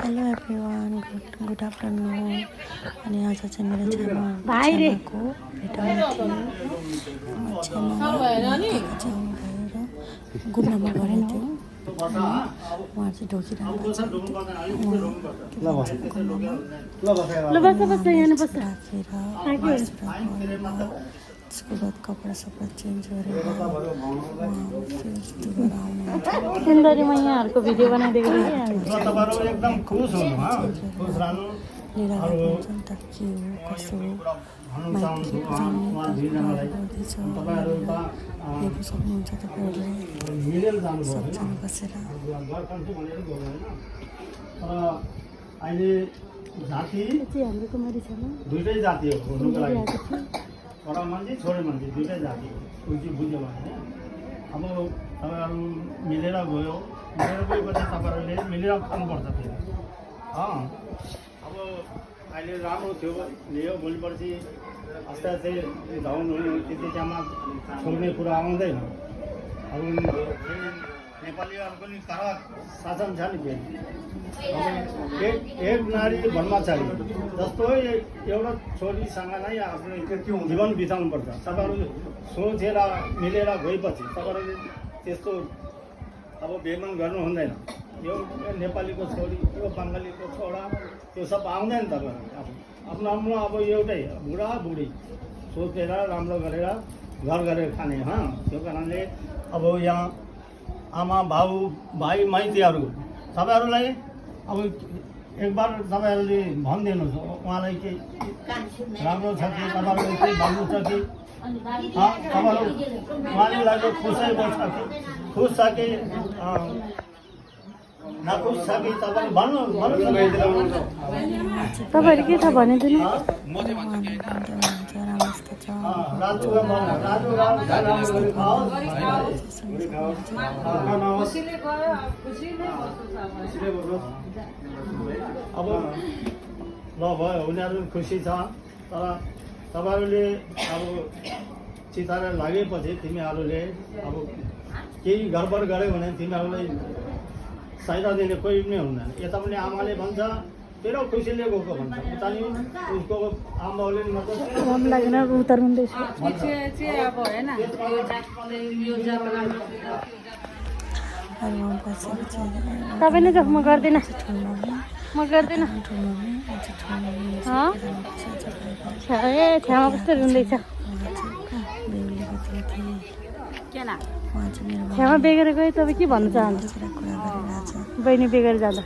Hello everyone, good afternoon. अनि आज चाहिँ मेरो छेमाको भेटाउनु थियो। छेमा गएर घुम्नमा गएको थियो। उहाँ चाहिँ ढोकिरहनु त्यसको बाद कपडा सपडा चेन्ज गरेर सुन्दरीमा यहाँहरूको भिडियो बनाइदिएको थिएँ। एकदम खुश हुनु लिएर आउँछ नि त के हो कसो हो माइती गर्दैछ हेर्नु सक्नुहुन्छ तपाईँहरूले सबजना बसेर। अहिले जाति हाम्रो कुमारी छ दुईटै जाति हो हुनुको लागि, छोरा मान्छे छोरी मान्छे दुईटै जाति हो। उल्टी बुझ्यो भने अब तपाईँहरू मिलेर गयो, मिलेर गएपछि तपाईँहरूले मिलेर खानुपर्छ फेरि। अब अहिले राम्रो थियो लियो, भोलिपर्सि आस्ते आस्ते धाउन हुने त्यति त्यहाँमा छोड्ने कुरा आउँदैन। अब नेपालीहरू पनि काला शासन छ नि फेरि। एक नारी ब्रह्मचारी जस्तो एउटा छोरीसँग नै आफ्नो जीवन बिताउनुपर्छ। तपाईँहरू सोचेर मिलेर गएपछि तपाईँहरूले त्यस्तो अब बेमान गर्नु हुँदैन। यो नेपालीको छोरी, यो बङ्गालीको छोरा, त्यो सब आउँदैन। तपाईँहरू आफ्नो आफ्नो अब एउटै बुढा बुढी सोचेर राम्रो गरेर घर गरेर खाने। त्यो कारणले अब यहाँ आमा बाउ भाइ माइतीहरू तपाईँहरूलाई अब एक बार तपाईँहरूले भनिदिनुहोस् उहाँलाई के राम्रो छ कि तपाईँहरूले केही भन्नु छ कि तपाईँहरू उहाँले लाग्यो खुसै बस्छ कि खुस छ कि नखुस छ कि तपाईँले भन्नु तपाईँहरू के छ भनिदिनु। अब ल भयो, उनीहरू खुसी छ। तर तपाईँहरूले अब चिताएर लागेपछि तिमीहरूले अब केही गडबड गऱ्यो भने तिमीहरूलाई सहायता दिने कोही पनि हुँदैन। यता पनि आमाले भन्छ तेरो खुसीले गएको भन्छ, उता नि उसको आमाले मन लागेन उतार्नुहुँदैछ। तपाईँ नै जाऊ, म गर्दिनँ म गर्दिनँ। छ्यामा कस्तो रुँदैछ। छ्यामा बेगेर गयो, तपाईँ के भन्न चाहनुहुन्छ? बहिनी बेगेर जाँदा